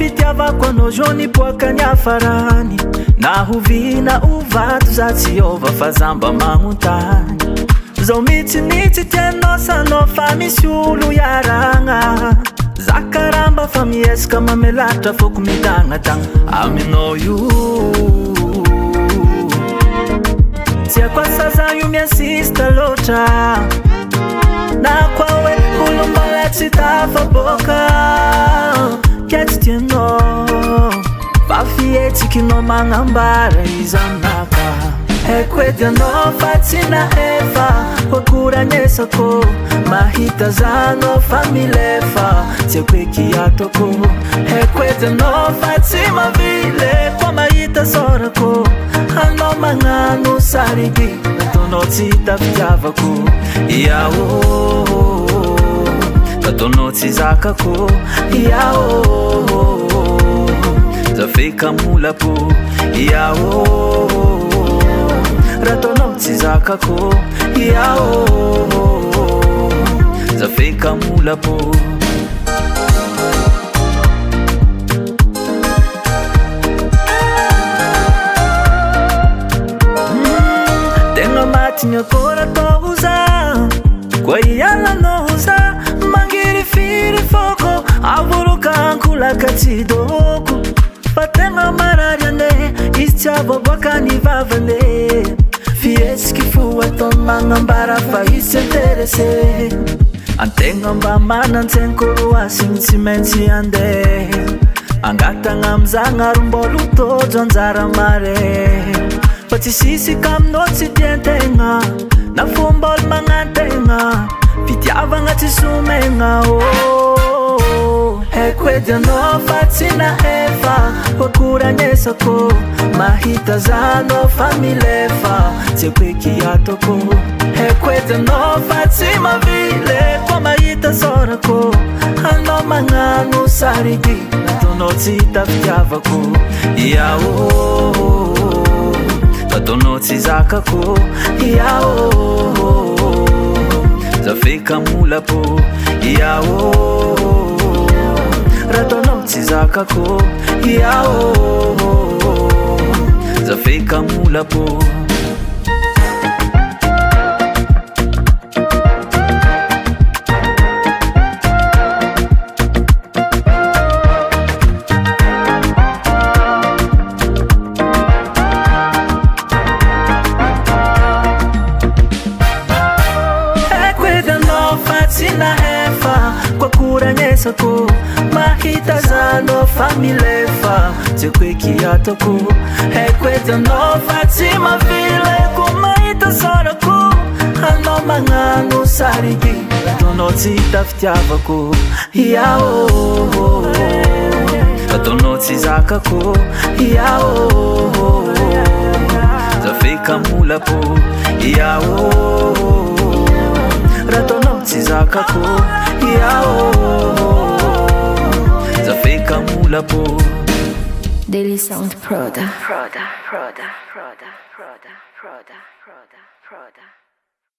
Fitiavako anao zao nipoaka niafarany. Na oviana ho vato za tsy hiova fa za mba magnontany. Zao mitsy ny tsy tianao sanao fa misy olo iaragna. Za karaha mba fa miezaka mamelatra foko midagnadagna aminao io. Tsy haiko asa za io mi-insiste loatra. Na koa hoe olo mbola tsy tafaboaka Ke tsy tianao Fa fihetsikinao magnambara izy aminaka Haiko edy anao fa tsy nahefa Hokoranesako Mahita za anao fa milefa Tsy haiko eky ataoko Haiko edy anao fa tsy mavile Koa mahita sôrako Anao magnano sarigy Nataonao tsy hita fitiavako Ia ô Nataonao tsy zakako Ia ô Zafeka molapo Ia ô Raha ataonao tsy zakako Ia ô Zafeka molapo. Tegna maty ny akôra atao za Koa hialanao za Mangirifiry fôko Avoroka ankolaka tsy dôko Fa tegna marary ane Izy tsy avoaboaka ny vavane Fihetsiky fo ataony magnambara fa izy tsy intéressé Antegna mba manan-tsaigny kô roasiny tsy maintsy andeha Angatagna am Zagnahary mbôla ho tojo anjara mare Fa tsy sisika aminao tsy tian-tegna Na fo mbôla magnantegna Fitiavagna tsy somegna oh Haiko edy anao fa tsy nahefa Hokoranesako Mahita za anao fa milefa Tsy haiko eky ataoko Haiko edy anao fa tsy mavile Koa mahita sôrako Anao magnano sarigy Nataonao tsy hita fitiavako Ia ô Nataonao tsy zakako Ia ô Zafeka molapo Ia ô Raha ataonao tsy zakako Ia ô Zafeka molapo. Haiko edy anao fa tsy nahefa Koa koranesako Mahita za anao fa milefa Tsy haiko eky ataoko Haiko edy anao fa tsy mavila Ko mahita sorako Anao magnano sarigy Ataonao tsy hita fitiavako Ia ô Ataonao tsy zakako Ia ô Zafeka molako Ia ô Raha ataonao tsy zakako Ia ô Zafeka molako Daily Sound Proda. Proda, Proda, Proda, Proda, Proda, Proda, Proda.